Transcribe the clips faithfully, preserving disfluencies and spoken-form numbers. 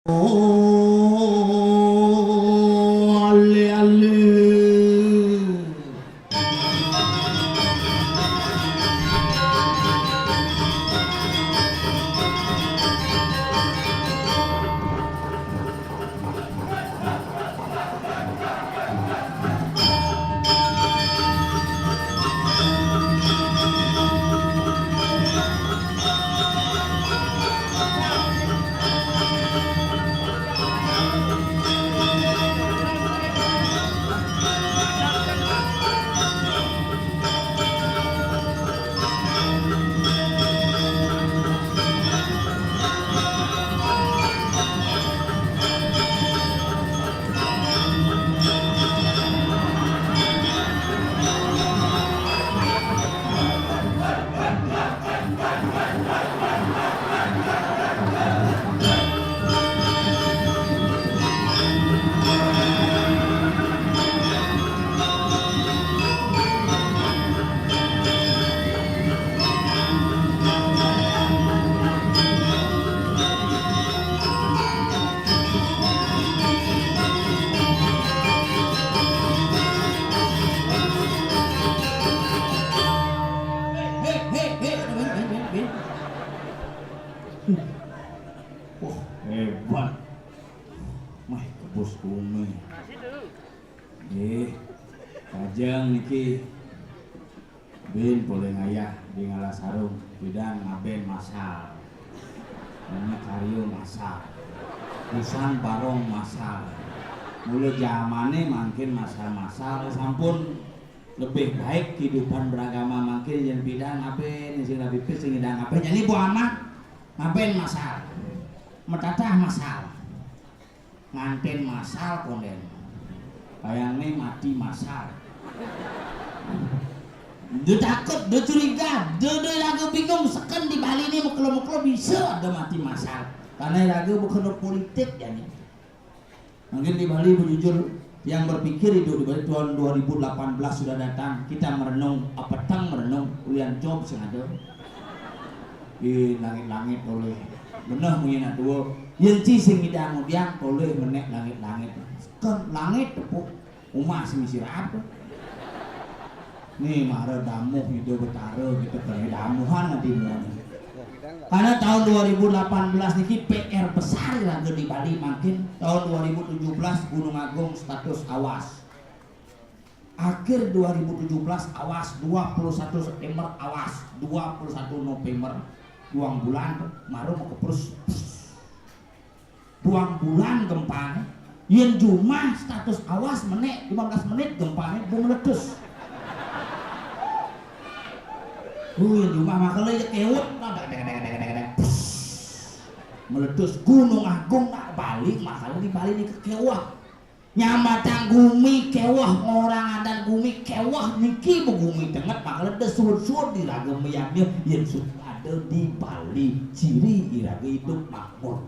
Oh, ale, ale. Hei, hei, hei, aduh, Bin, Bin, Bin, Bin. Wah, hebat. Meh, kebus kume. Nggih. Kajeng niki. Bin polih ngayah di ngala sarung, pidan ngaben masal. Nanya karya masal. Usan barong masal. Mula jamane mangkin masal-masal sampun lebih baik kehidupan beragama mangkin yen pidan ngaben sing rabi pis sing ngidang ngaben. Jani Bu Amat ngaben masal. Metatah masal. Nganten masal konden. Bayangne mati masal. Dia takut, dia curiga, dia, dia raga bingung, seken di Bali ni mekelo-mekelo bisa ada mati masal. Karena raga bukan politik jani. Mungkin di Bali bujujur yang berpikir hidup di Bali tahun dua ribu delapan belas sudah datang. Kita merenung, apetang merenung, ulian job sing ada. Di langit-langit oleh beneh munyi nak dua. Yen ci sing ngidang ngudiang toleh menek langit-langit. Kan langit tepuk umah sing sirap tu. Ni mara damuh Ida Betara kita kena damuhan nanti muan. Karena tahun dua ribu delapan belas niki P R besar raga di Bali mangkin tahun dua ribu tujuh belas Gunung Agung status awas. Akhir dua ribu tujuh belas awas, dua puluh satu September awas, dua puluh satu November duang bulan tu maru mau keprus. Duang bulan gempane, yen jumah status awas menek lima belas menit gempane bu meletus. Uh, yen jumah makale ya kewet, nah, dek, dek, dek, dek, dek, dek, pus. Meletus Gunung Agung nak Bali, makale di Bali ni kekewah. Nyambatang gumi kewah, ngorang adan gumi kewah, niki begumi tenget, makale da suud-suud di raga meyamnya, yen suud ada di Bali, ciri iraga idup makmur.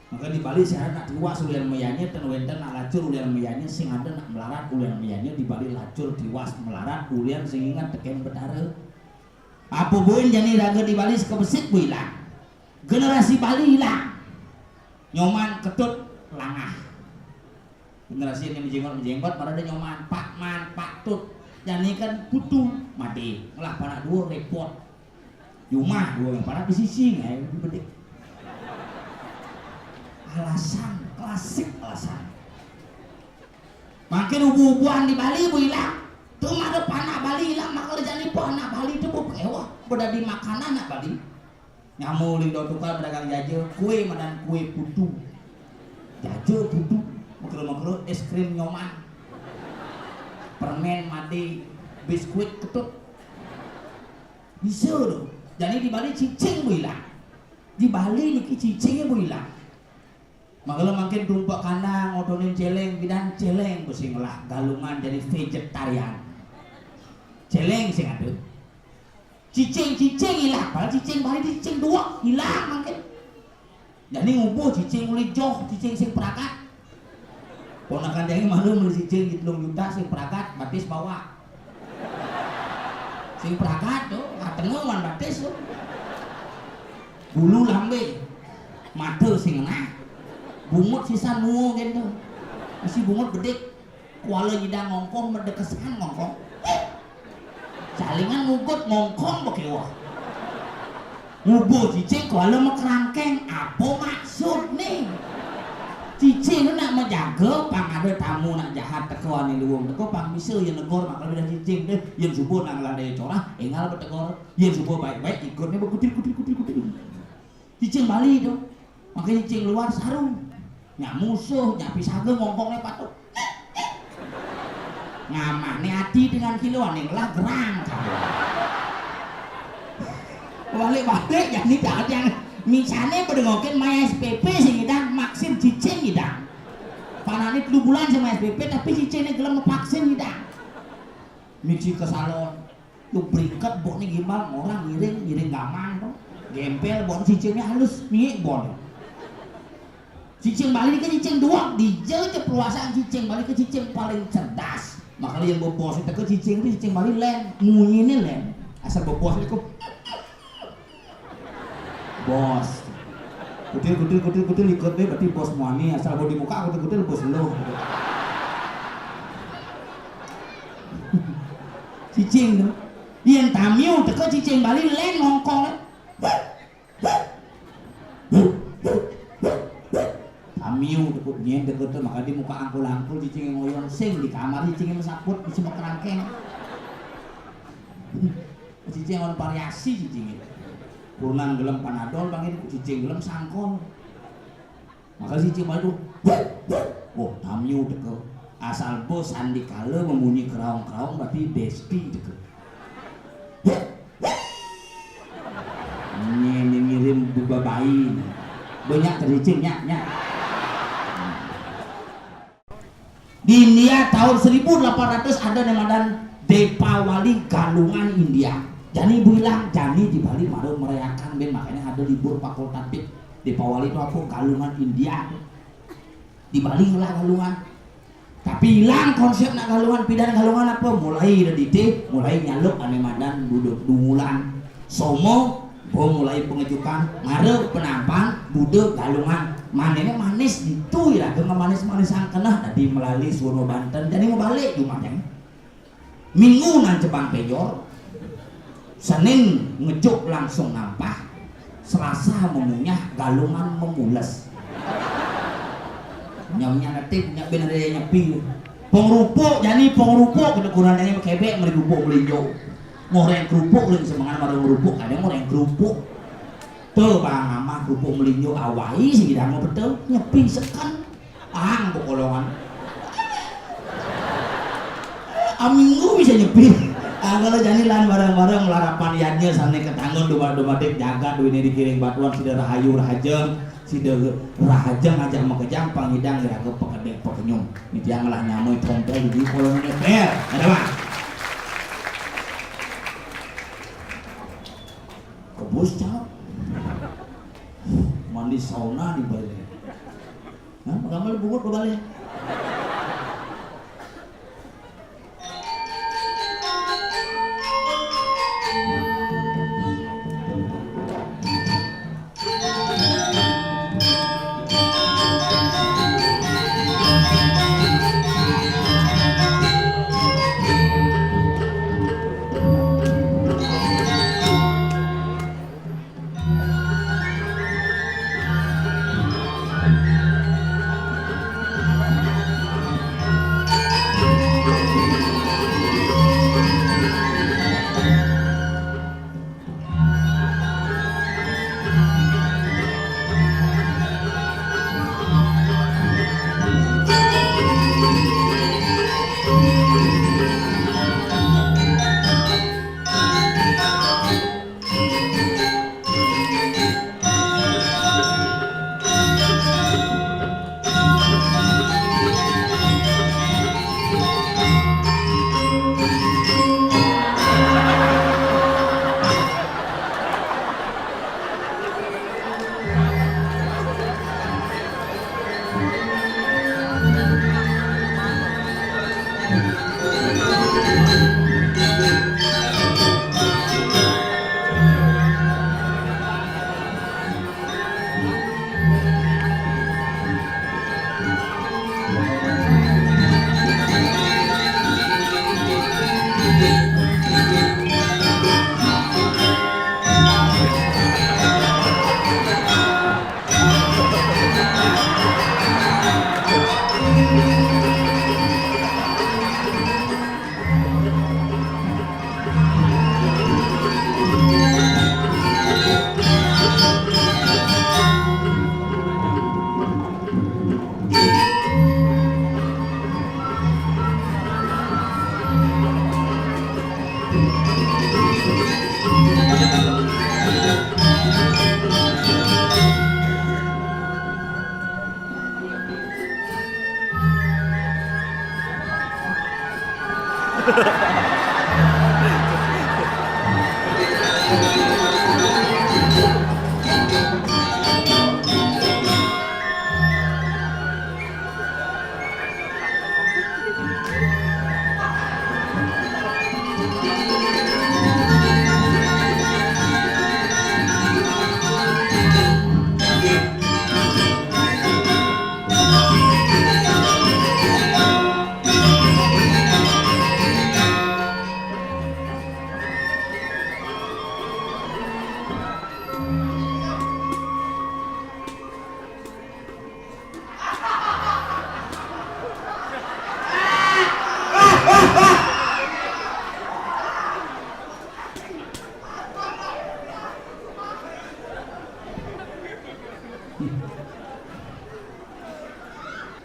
Maka di Bali sing ada nak tiwas ulian meyanya, ten wenten nak lacur ulian meyanya, sing ada nak melarat ulian meyanya, di Bali lacur tiwas melarat ulian sing ingat teken Betara. Apa buin jani raga di Bali sekebesik bu ilang. Generasi Bali ilang. Nyoman Ketut langah. Generasi ini menjenggot-menjenggot, pada ada Nyoman, Pak Man, Pak Tut. Jani kan putu, mati. Ngelah panak dua, repot. Jumah dua yang panak di sisi, eh, lebih bedik. Alasan, klasik alasan. Makin ubu-ubuan di Bali, bu ilang. Tu ada panak Bali ilang, maka jani panak Bali tu bu kewah. Bedadi makanan nak Bali. Nyamuk lido tukar pedagang jaja, kue madan kue putu. Jaja putu, makelo-makelo es krim Nyoman. Permen made, biskuit Ketut. Bisa tu. Jani di Bali cicing bu ilang. Di Bali niki cicingnya bu ilang. Makelo mangkin tumpek kandang, ngotonin celeng, pidan celeng, besi ngelah galungan jadi vegetarian. Celeng sing ada. Cicing-cicing ilang, padahal cicing Bali di cicing dua, ilang mangkin. Jani ngubuh cicing uli joh, cicing sing peragat. Ponakan jani malu meli cicing di telung juta sing peragat, batis bawa. Sing peragat tu, katengah wan batis tu. Bulu lambe, mata sing ngenah. Bungut sisan mua gitu. Mesti bungut bedik. Kuala nyidang ngongkong, medekesan ngongkong. Salingan ngugut ngongkong bekewa. Ngubu cicing kuala mekerangkeng. Apa maksud nih? Cicing tu nak menjaga, pang ada tamu nak jahat teka ane luung teka, pang bisa ia negor, maka dah cicing tu, ia subuh nak ngeladai corah, enggal betegor, ia subuh baik-baik, ikutnya berkutil-kutil-kutil-kutil. Cicing Bali tu. Maka cicing luar saru. Nya musuh, nya pisaga ngongkong ne patut. Ngamah ne ati dengan kilo, ane ngelah gerang. Balik-balik, jani tak ada yang misalnya bedengokin maya S P P sing idang, maksin cicing idang. Panane telu bulan sama S P P, tapi cicing ne gelem vaksin idang. Misi ke salon. Lu beriket bok ni gimbal, orang ngiring, ngiring gaman tu. Gempel bok, cicing ni halus, miik bok ni. Cicing Bali ni ke cicing duak, dija je perluasan cicing Bali ke cicing paling cerdas. Makanya yang bebos itu ke cicing tu, cicing Bali len, munyi ni len. Asal bebos itu ke bos. Kutil, kutil, kutil, kutil, ikut deh, berarti bos muani. Asal bodi muka, kutil, kutil, bos lo. Cicing tu. Yang tamiu teka cicing Bali len ngongkong. Tamiu teka nyen teka tu, maka di muka angkul-angkul cicing ngoyong sing di kamar cicing mesaput di semak kerangkeng. Cicing on variasi cicing. Kurnan gelem panadol bangin, cicing gelem sangkol. Maka cicing baru, "Wuh, wuh." Oh, tamiu teka. Asal bos sandikala membunyi keraung-keraung, berarti besti teka. Wuh, wuh. Ini, ini ngirim bebabai. Banyak tercicing, nyak, nyak. Di India tahun seribu delapan ratus ada namadan Depawali, Galungan India. Jani bilang, jani di Bali baru merayakan ben, makanya ada libur fakultatif. Depawali itu apa? Galungan India. Di Bali ngelah galungan. Tapi hilang konsep nak galungan, pidan galungan apa? Mulai dari dite, mulai nyaluk ane madan duduk dungulan. Somo, bo mulai pengejukan, mara penampang, buda galungan. Manene manis ditu iraga ngemanis-manisang keneh, dadi melali suara banten, jani mebalik jumah jang. Minggu nan cebang pejor, Senin ngejuk langsung nampah, Selasa memunyah, galungan memules. Nyamnya nanti punya ben ada yang nyepi. Pengerupuk, jani pengerupuk, kena kurang yang kebek, meli kerupuk melinjo. Ngoreng kerupuk, lagi semangat mara ngerupuk, kadang ngoreng kerupuk. Tuh, bang, amah kerupuk melinjo, awai, sing idang mau betul, nyepi seken. Ang, pekolongan. Aminggu bisa nyepi. Ah, kalau jani lan bareng-bareng larapan yadnya sane ketanggon domba-domba dek jagat duwene dikiring batuan sida rahayu rahajeng, sida rahajeng ajak makejang pangidang iraga pakedek pakenyum. Ni tiang ngelah nyamai tompel di kolongan ember. Ada, Bang? Kebus, Cak. Mandi sauna di balik. Hah? Gambar bungut ke balik?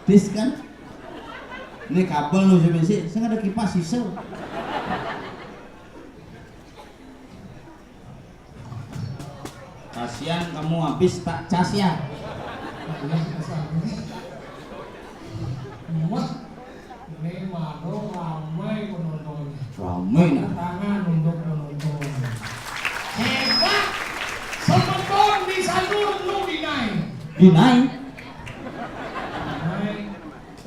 Dis kan? Ini kabel nu sih, sing ada kipas iso. Kasihan kamu habis tak cas ya. Wah, ini malu ramai penontonnya. Ramai nah. Tangan untuk penonton. Hebat. Semeton di Sanur nu dinai. Dinai. Dinai.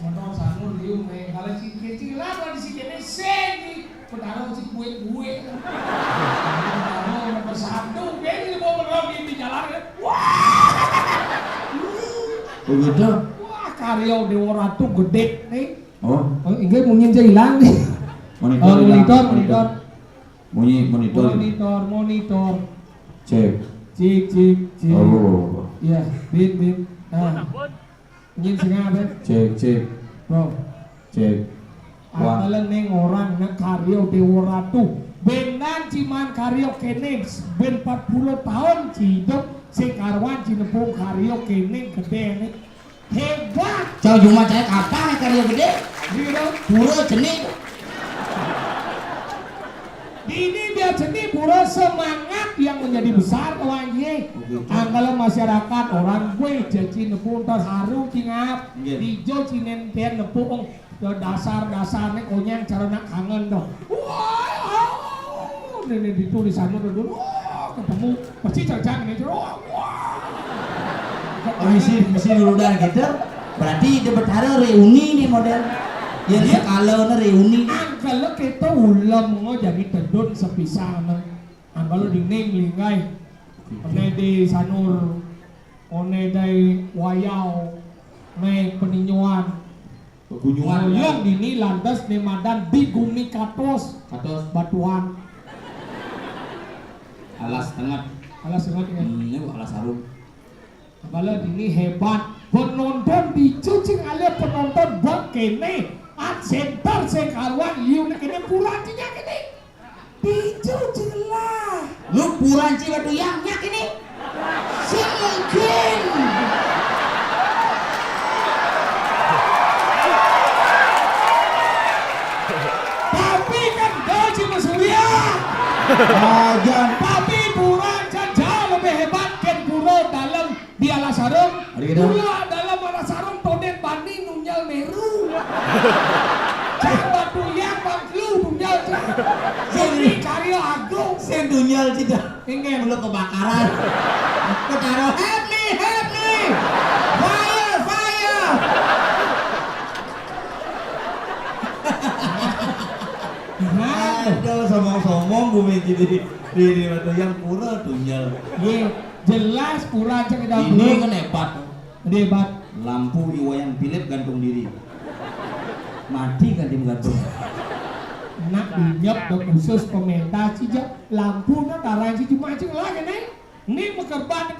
Motor Sanur liu, méh. Kalau cicil-cicilan mah di sini sing di Petaro si kue-kue. Petaro nomor satu, dia di bawah berlari di jalan. Wah! Begitu. Wah, karya Dewa Ratu gedé nih. Oh. Oh, inggih, munyin saya hilang nih. Monitor, oh, hilang. Monitor, monitor. Monitor. Munyi monitor. Monitor, monitor. Cek. Cek, cek, cek. Oh. Iya, bip, bip. Nah. Nyin sing apa? Cek, cek. Bro. Cek. Wah. Angkala ning orang nek karya Dewa Ratu. Benan ciman karya kéné, ben empat puluh tahun ci idup, sing karuan ci nepung karya kéné gedéné. Hebat. Cau cuma cai kapan karya gedé? Iya dong. Pura jenih. Dini dia jenih pura semangat yang menjadi besar, kawan ye. Begitu. Angkala masyarakat orang gue jaji nepung terharu cingap. Nggih. Dijo cinen ten nepung. Ya dasar-dasarné konyang cara nak kangen dong. Wah, ini ditulis anu dulu. Wah, ketemu pasti cacang ini. Wah, wah. Oh, misi, misi dulu dah gitu. Berarti dia bertara reuni nih model. Ya, iya. Sekala reuni. Angkala kita ulam ngo jadi tedun sepisan. Angkala dingin melinggai. Oné di Sanur, oné dai Wayau, né Peninjoan. Pegunungan. Ngoyong dini lantas né madan di gumi katos. Katos. Batuan. Alas tenget. Alas tenget ya. Hmm, ini alas harum. Kepala dini hebat. Penonton di cucing alia penonton bak kéné. At center sing karuan liu né kéné pura cinya kéné. Dicu jelas. Lu pura ci batu yang nyak ini. Sing mungkin. Tapi kan gaji Mas Surya. Ajan. Tapi pura can jauh lebih hebat kan pura dalam di alas harum. Hari kita. Pura dalam alas harum todet bani nunjal meru. Cak batu yang bangklu nunjal cak. Sing ini karya agung. Sing nunjal cita. Inggih. Mula kebakaran. Ketara, "Help me, help me! Fire, fire!" Nah. Aduh, somong-somong bumi jadi diri batu yang pura nunjal. Iya. Jelas pura cek kita. Ini kan hebat. Hebat. Lampu iwayan bilip gantung diri. Mati kan di gantung. Nak dinyep do khusus pementas ija lampu na tarang si cuma cing lagi nih. Ini mekerban ke